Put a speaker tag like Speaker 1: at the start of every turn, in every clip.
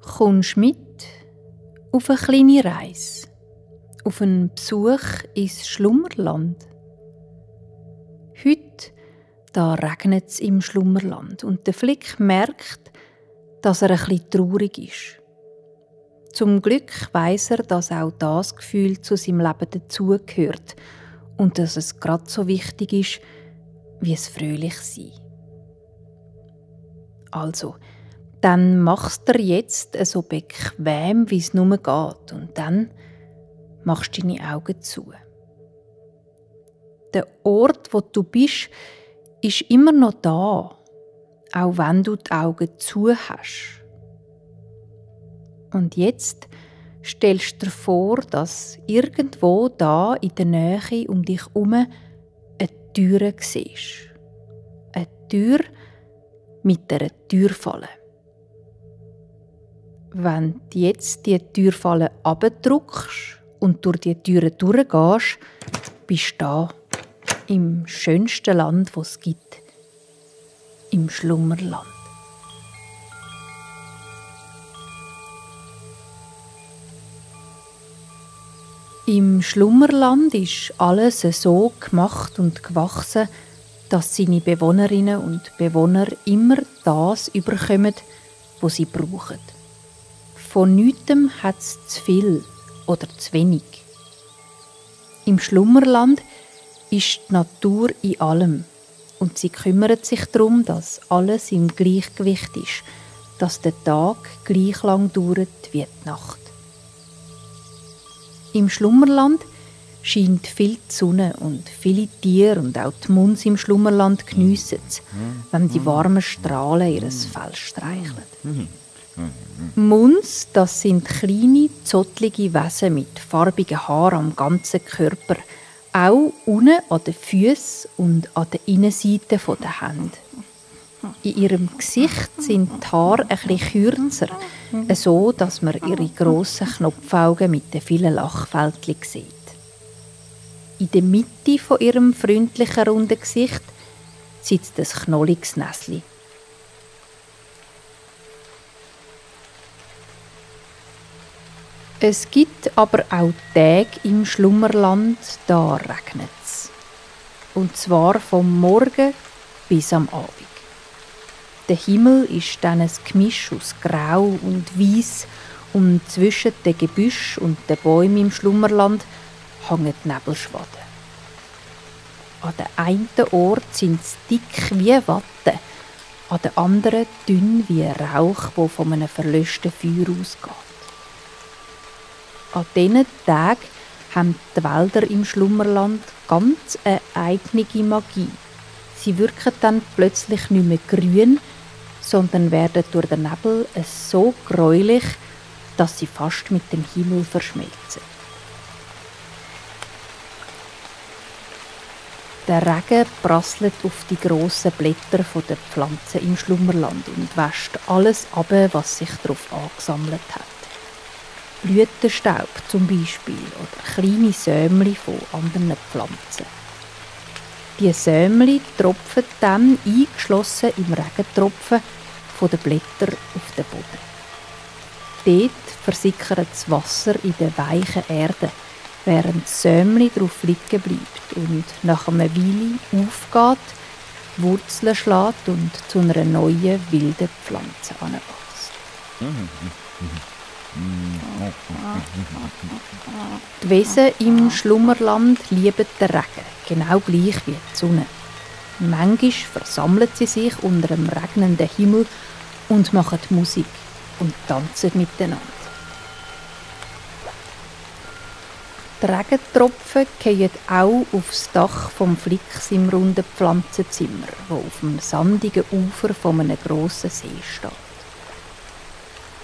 Speaker 1: Kommst mit auf eine kleine Reise, auf einen Besuch ins Schlummerland? Heute da regnet es im Schlummerland und der Flick merkt, dass er ein bisschen traurig ist. Zum Glück weiss er, dass auch das Gefühl zu seinem Leben dazugehört und dass es gerade so wichtig ist, wie es fröhlich sein. Also, dann machst du dir jetzt so bequem, wie es nur geht, und dann machst du deine Augen zu. Der Ort, wo du bist, ist immer noch da, auch wenn du die Augen zu hast. Und jetzt stellst du dir vor, dass irgendwo da in der Nähe um dich herum eine Tür siehst. Eine Tür mit einer Türfalle. Wenn du jetzt die Türfalle abdrückst und durch die Türe durchgehst, bist du da im schönsten Land, das es gibt, im Schlummerland. Im Schlummerland ist alles so gemacht und gewachsen, dass seine Bewohnerinnen und Bewohner immer das überkommen, was sie brauchen. Von nichtem hat es zu viel oder zu wenig. Im Schlummerland ist die Natur in allem und sie kümmert sich darum, dass alles im Gleichgewicht ist, dass der Tag gleich lang dauert wie die Nacht. Im Schlummerland scheint viel die Sonne und viele Tiere und auch die Muns im Schlummerland geniessen es, wenn die warmen Strahlen ihres Fell streicheln. Muns, das sind kleine, zottlige Wesen mit farbigen Haaren am ganzen Körper, auch unten an den Füßen und an der Innenseite der Hände. In ihrem Gesicht sind die Haare ein bisschen kürzer, so dass man ihre grossen Knopfaugen mit den vielen Lachfältchen sieht. In der Mitte von ihrem freundlichen, runden Gesicht sitzt ein knolliges Näsli. Es gibt aber auch Tage im Schlummerland, da regnet es. Und zwar vom Morgen bis am Abend. Der Himmel ist dann ein Gemisch aus Grau und Weiss und zwischen den Gebüschen und den Bäumen im Schlummerland hängen Nebelschwaden. An dem einen Ort sind sie dick wie Watte, an den anderen dünn wie Rauch, der von einem verlöschten Feuer ausgeht. An diesen Tagen haben die Wälder im Schlummerland ganz eine eigene Magie. Sie wirken dann plötzlich nicht mehr grün, sondern werden durch den Nebel so gräulich, dass sie fast mit dem Himmel verschmelzen. Der Regen prasselt auf die grossen Blätter der Pflanzen im Schlummerland und wäscht alles ab, was sich darauf angesammelt hat. Blütenstaub zum Beispiel oder kleine Sämli von anderen Pflanzen. Die Sämli tropfen dann eingeschlossen im Regentropfen von den Blättern auf den Boden. Dort versickert das Wasser in der weichen Erde, während das Sämli darauf liegen bleibt und nach einer Weile aufgeht, Wurzeln schlägt und zu einer neuen, wilden Pflanze heranwächst. Die Wesen im Schlummerland lieben den Regen, genau gleich wie die Sonne. Manchmal versammeln sie sich unter einem regnenden Himmel und machen Musik und tanzen miteinander. Die Regentropfen fallen auch aufs Dach vom Flicks im runden Pflanzenzimmer, das auf dem sandigen Ufer von einem grossen See steht.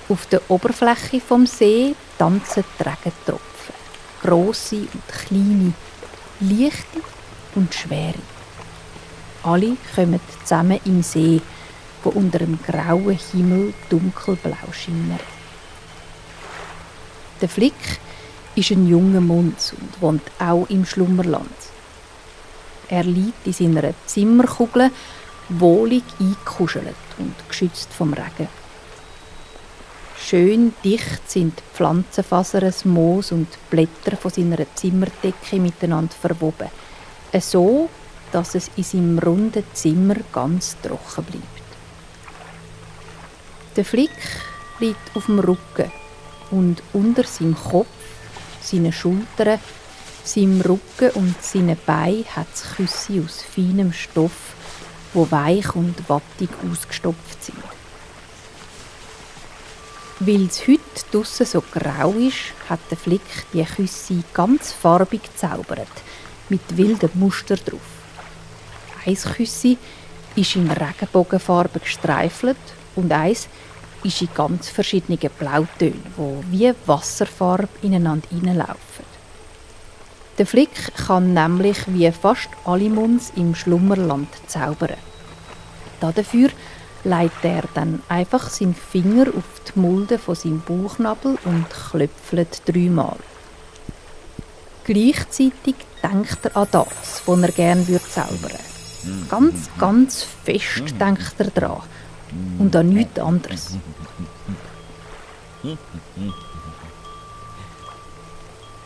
Speaker 1: Auf der Oberfläche vom See tanzen die Regentropfen, grosse und kleine, leichte und schwere. Alle kommen zusammen im See, wo unter einem grauen Himmel dunkelblau schimmert. Der Flick ist ein junger Muns und wohnt auch im Schlummerland. Er liegt in seiner Zimmerkugel, wohlig eingekuschelt und geschützt vom Regen. Schön dicht sind die Pflanzenfasern, das Moos und die Blätter von seiner Zimmerdecke miteinander verwoben. So, dass es in seinem runden Zimmer ganz trocken bleibt. Der Flick liegt auf dem Rücken und unter seinem Kopf, seinen Schultern, seinem Rücken und seinen Beinen hat es Küsse aus feinem Stoff, wo weich und wattig ausgestopft sind. Weil es heute draussen so grau ist, hat der Flick die Küsse ganz farbig gezaubert, mit wilden Mustern drauf. Ein Küsse ist in Regenbogenfarbe gestreifelt und eins ist in ganz verschiedenen Blautönen, die wie Wasserfarbe ineinander hineinlaufen. Der Flick kann nämlich wie fast alle Muns im Schlummerland zaubern. Dafür legt er dann einfach seinen Finger auf die Mulde von seinem Bauchnabel und klöpfelt 3-mal. Gleichzeitig denkt er an das, was er gerne zaubern würde. Ganz, ganz fest denkt er daran. Und an nichts anderes.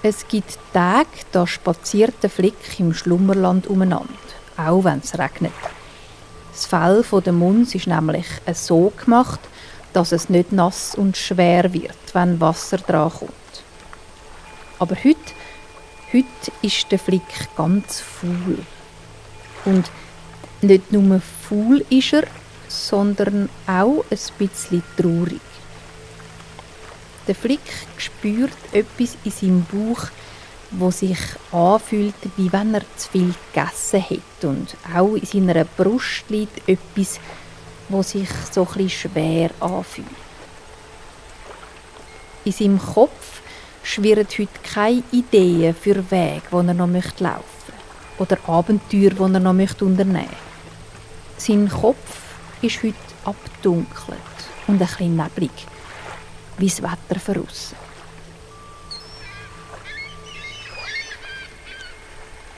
Speaker 1: Es gibt Tage, da spaziert der Flick im Schlummerland umeinander, auch wenn es regnet. Das Fell der Muns ist nämlich so gemacht, dass es nicht nass und schwer wird, wenn Wasser dran kommt. Aber heute ist der Flick ganz faul. Und nicht nur faul ist er, sondern auch ein bisschen traurig. Der Flick spürt etwas in seinem Bauch, wo sich anfühlt, wie wenn er zu viel gegessen hat. Und auch in seiner Brust liegt etwas, wo sich so ein bisschen schwer anfühlt. In seinem Kopf schwirren heute keine Ideen für Wege, die er noch laufen möchte, oder Abenteuer, die er noch unternehmen möchte. Sein Kopf ist heute abdunkelt und ein bisschen neblig, wie das Wetter von aussen.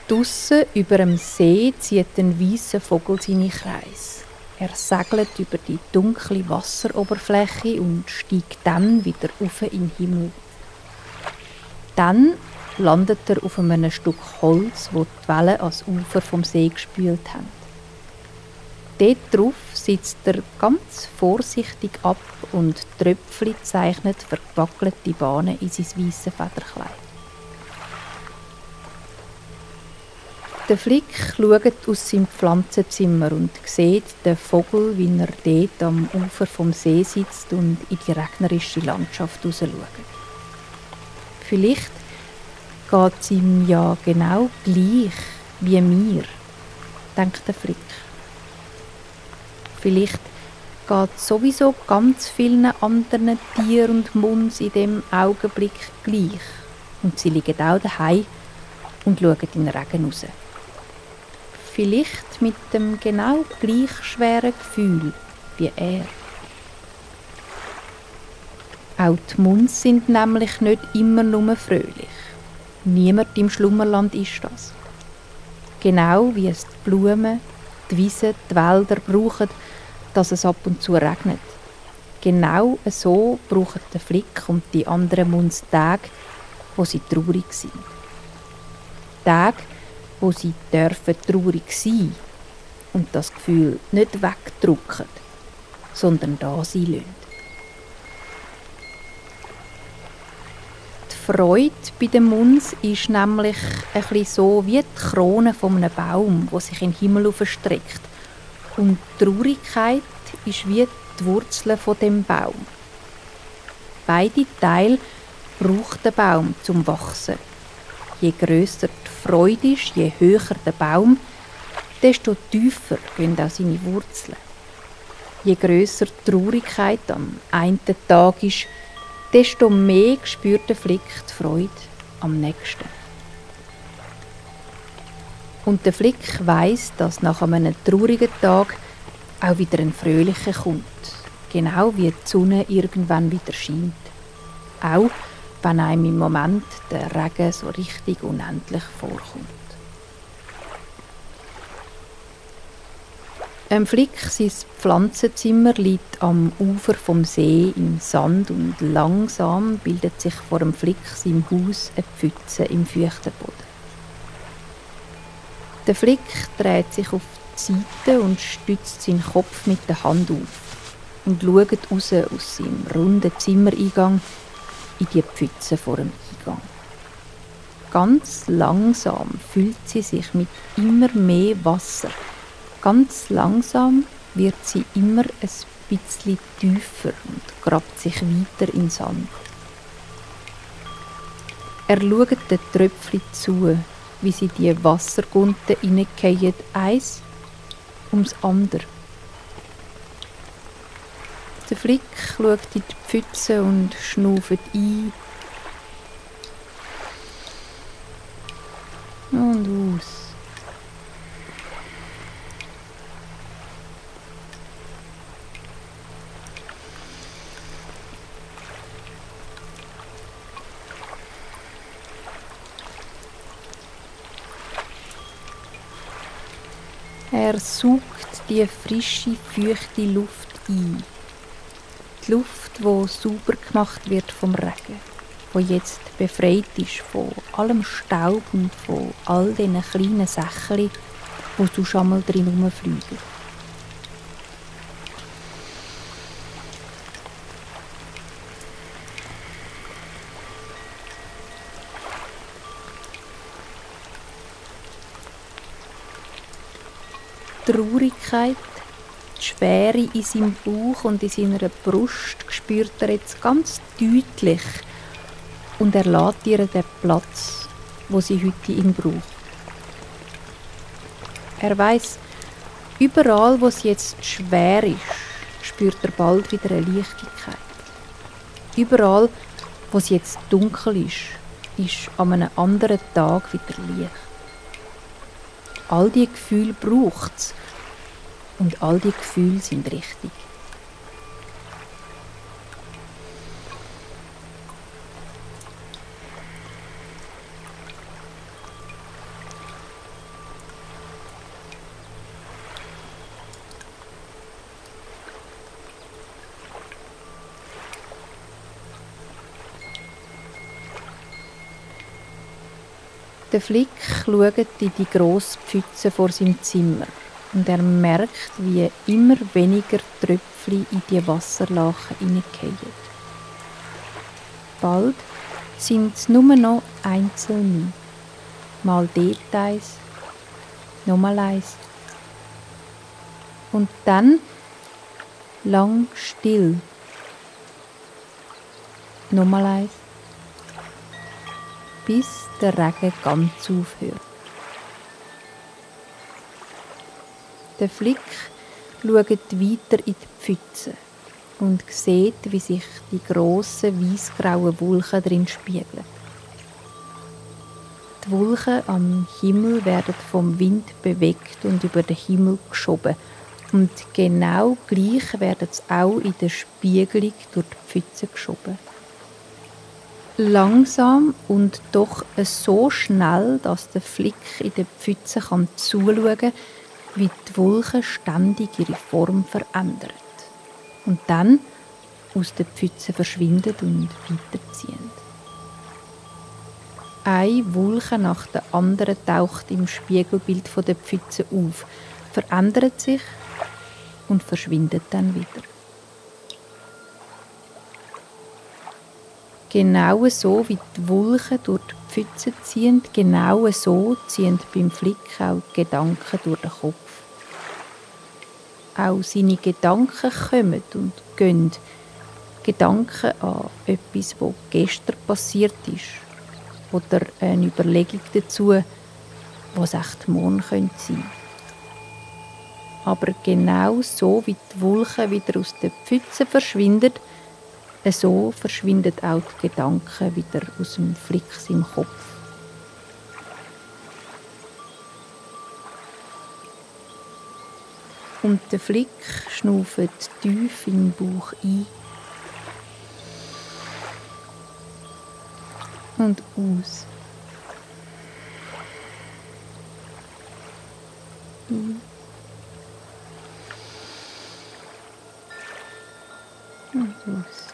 Speaker 1: Draussen über dem See zieht ein weisser Vogel seine Kreise. Er segelt über die dunkle Wasseroberfläche und steigt dann wieder auf in den Himmel. Dann landet er auf einem Stück Holz, wo die Wellen ans Ufer vom See gespült haben. Dort drauf sitzt er ganz vorsichtig ab und Tröpfchen zeichnet verwackelte Bahnen in sein weisses Federkleid. Der Flick schaut aus seinem Pflanzenzimmer und sieht den Vogel, wie er dort am Ufer vom See sitzt und in die regnerische Landschaft rausschaut. Vielleicht geht es ihm ja genau gleich wie mir, denkt der Flick. Vielleicht geht es sowieso ganz vielen anderen Tieren und Muns in dem Augenblick gleich. Und sie liegen auch daheim und schauen in den Regen raus. Vielleicht mit dem genau gleich schweren Gefühl wie er. Auch die Muns sind nämlich nicht immer nur fröhlich. Niemand im Schlummerland ist das. Genau wie es die Blumen, die Wiesen, die Wälder brauchen, dass es ab und zu regnet. Genau so brauchen der Flick und die anderen Muns Tage, wo sie traurig sind. Tage, wo sie dürfen traurig sein und das Gefühl nicht wegdrücken, sondern da sein lassen. Die Freude bei den Muns ist nämlich ein bisschen so wie die Krone von einem Baum, der sich in den Himmel aufstreckt. Und die Traurigkeit ist wie die Wurzeln von dem Baum. Beide Teile braucht der Baum zum Wachsen. Je grösser die Freude ist, je höher der Baum, desto tiefer gehen auch seine Wurzeln. Je grösser die Traurigkeit am einen Tag ist, desto mehr spürt der Flick die Freude am nächsten. Und der Flick weiss, dass nach einem traurigen Tag auch wieder ein fröhlicher kommt. Genau wie die Sonne irgendwann wieder scheint. Auch wenn einem im Moment der Regen so richtig unendlich vorkommt. Flick, sein Pflanzenzimmer liegt am Ufer vom See im Sand und langsam bildet sich vor dem Flick seinem Haus eine Pfütze im feuchten Boden. Der Flick dreht sich auf die Seite und stützt seinen Kopf mit der Hand auf und schaut raus aus seinem runden Zimmereingang in die Pfütze vor dem Eingang. Ganz langsam füllt sie sich mit immer mehr Wasser. Ganz langsam wird sie immer ein bisschen tiefer und grabt sich weiter in den Sand. Er schaut den Tröpfchen zu, wie sie die Wassergunten hineingehen, eins ums andere. Der Flick schaut in die Pfütze und schnauft ein und aus. Er saugt die frische, feuchte Luft ein. Die Luft, die sauber gemacht wird vom Regen, die jetzt befreit ist von allem Staub und von all diesen kleinen Säckchen, die sonst einmal drin herumfliegen. Die Traurigkeit, die Schwere in seinem Bauch und in seiner Brust spürt er jetzt ganz deutlich und er lässt ihr den Platz, wo sie heute ihn braucht. Er weiss, überall, wo es jetzt schwer ist, spürt er bald wieder eine Leichtigkeit. Überall, wo es jetzt dunkel ist an einem anderen Tag wieder Licht. All diese Gefühle braucht es und all diese Gefühle sind richtig. Der Flick schaut in die grosse Pfütze vor seinem Zimmer und er merkt, wie immer weniger Tröpfchen in die Wasserlachen hineingehen. Bald sind es nur noch einzelne. Mal dort eins, nochmal eins. Und dann lang still. Nochmal eins. Bis der Regen ganz aufhört. Der Flick schaut weiter in die Pfütze und sieht, wie sich die grossen weissgrauen Wolken darin spiegeln. Die Wolken am Himmel werden vom Wind bewegt und über den Himmel geschoben. Und genau gleich werden sie auch in der Spiegelung durch die Pfütze geschoben. Langsam und doch so schnell, dass der Flick in der Pfütze zuschauen kann, wie die Wolken ständig ihre Form verändern. Und dann aus der Pfütze verschwinden und weiterziehen. Eine Wolke nach der anderen taucht im Spiegelbild der Pfütze auf, verändert sich und verschwindet dann wieder. Genau so wie die Wolken durch die Pfütze ziehen, genau so ziehen beim Flick auch die Gedanken durch den Kopf. Auch seine Gedanken kommen und gehen. Gedanken an etwas, was gestern passiert ist. Oder eine Überlegung dazu, was echt morgen sein könnte. Aber genau so wie die Wolken wieder aus der Pfütze verschwinden, so verschwinden auch die Gedanken wieder aus dem Flick im Kopf. Und der Flick schnauft tief in den Bauch ein und aus. Ein und aus.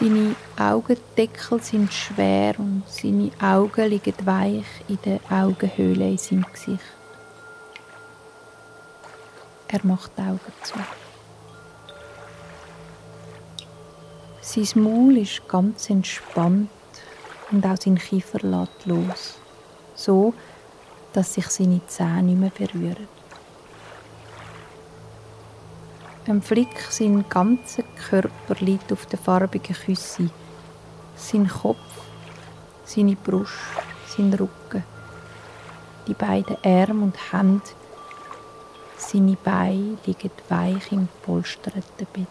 Speaker 1: Seine Augendeckel sind schwer und seine Augen liegen weich in der Augenhöhle in seinem Gesicht. Er macht die Augen zu. Sein Maul ist ganz entspannt und auch sein Kiefer lässt los, so, dass sich seine Zähne nicht mehr berühren. Ein Flick, sein ganzer Körper liegt auf der farbigen Küsse. Sein Kopf, seine Brust, sein Rücken, die beiden Arme und Hände, seine Beine liegen weich im polsterten Bett.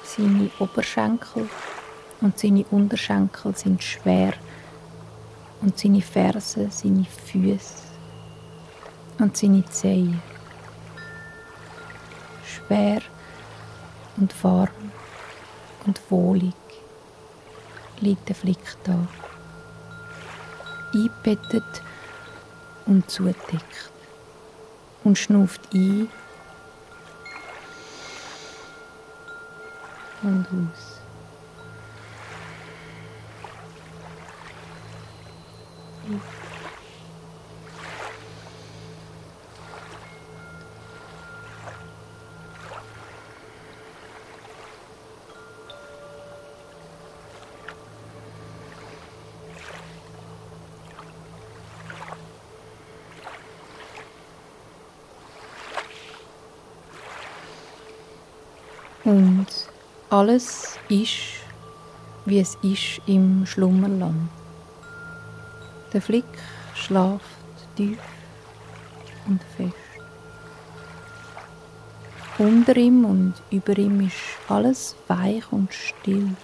Speaker 1: Seine Oberschenkel und seine Unterschenkel sind schwer und seine Fersen, seine Füße und seine Zehen. Schwer und warm und wohlig liegt der Flick da, eingebettet und zugedeckt, und schnauft ein und aus. Und alles ist, wie es ist im Schlummerland. Der Flick schläft tief und fest. Unter ihm und über ihm ist alles weich und still.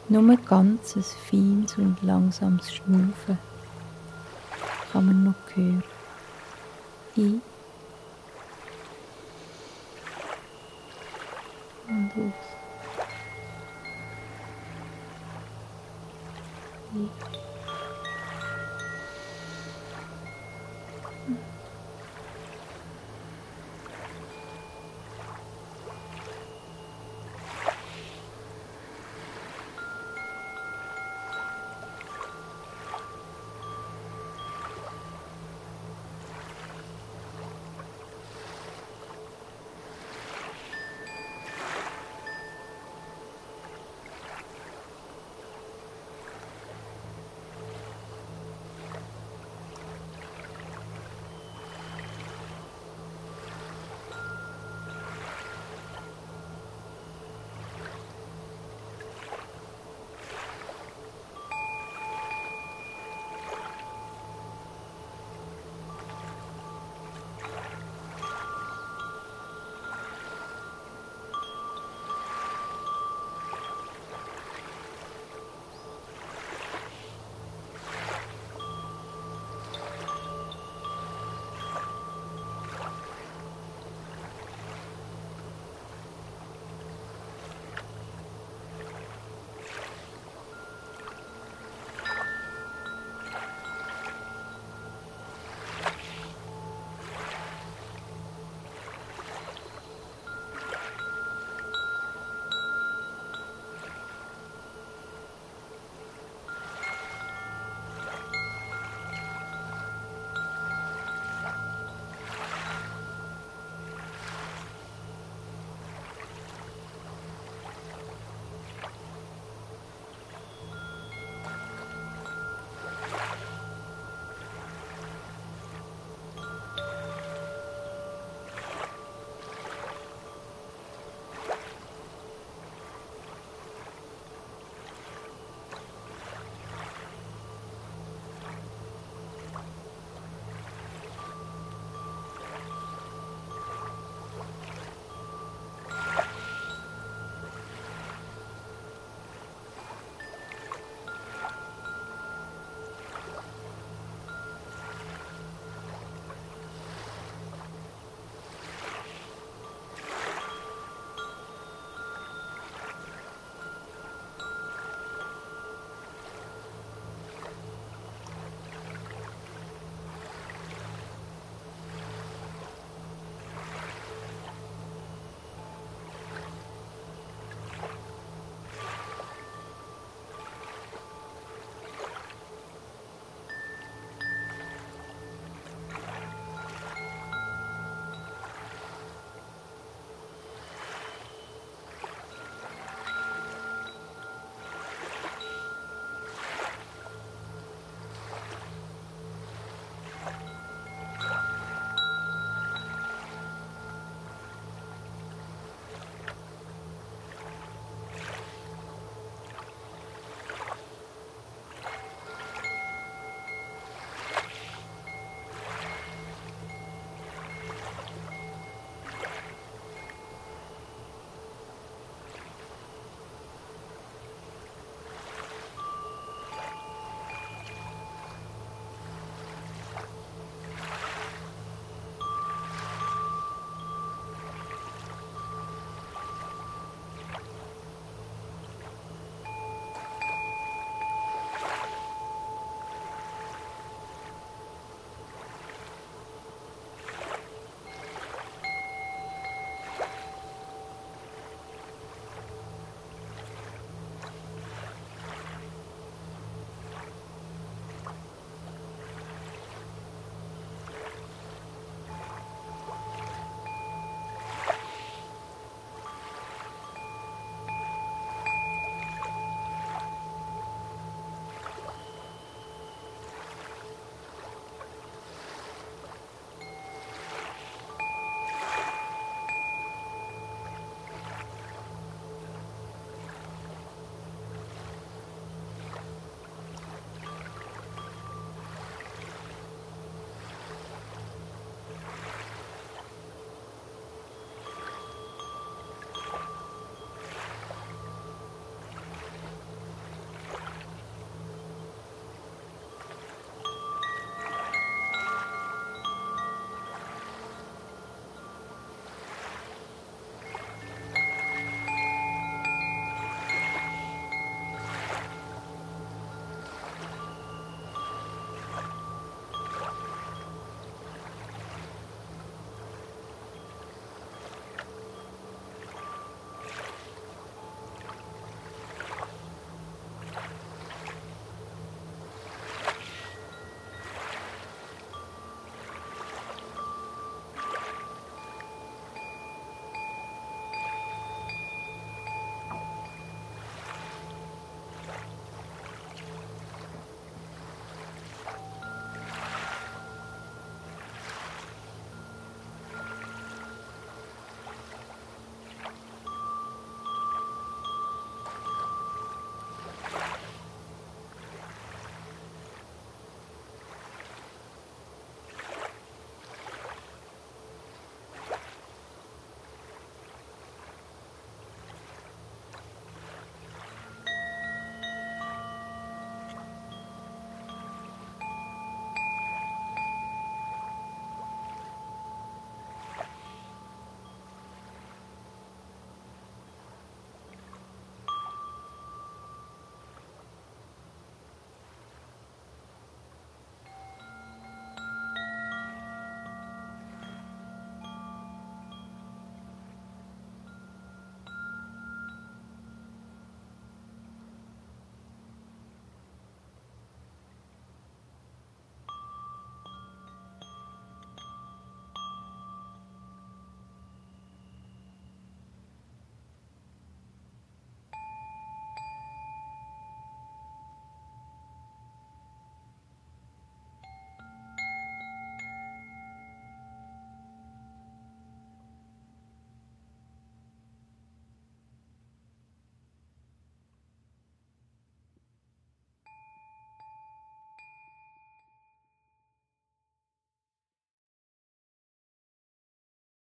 Speaker 1: Nur ganz ein feines und langsames Schnaufen kann man noch hören. Ein und aus. Ein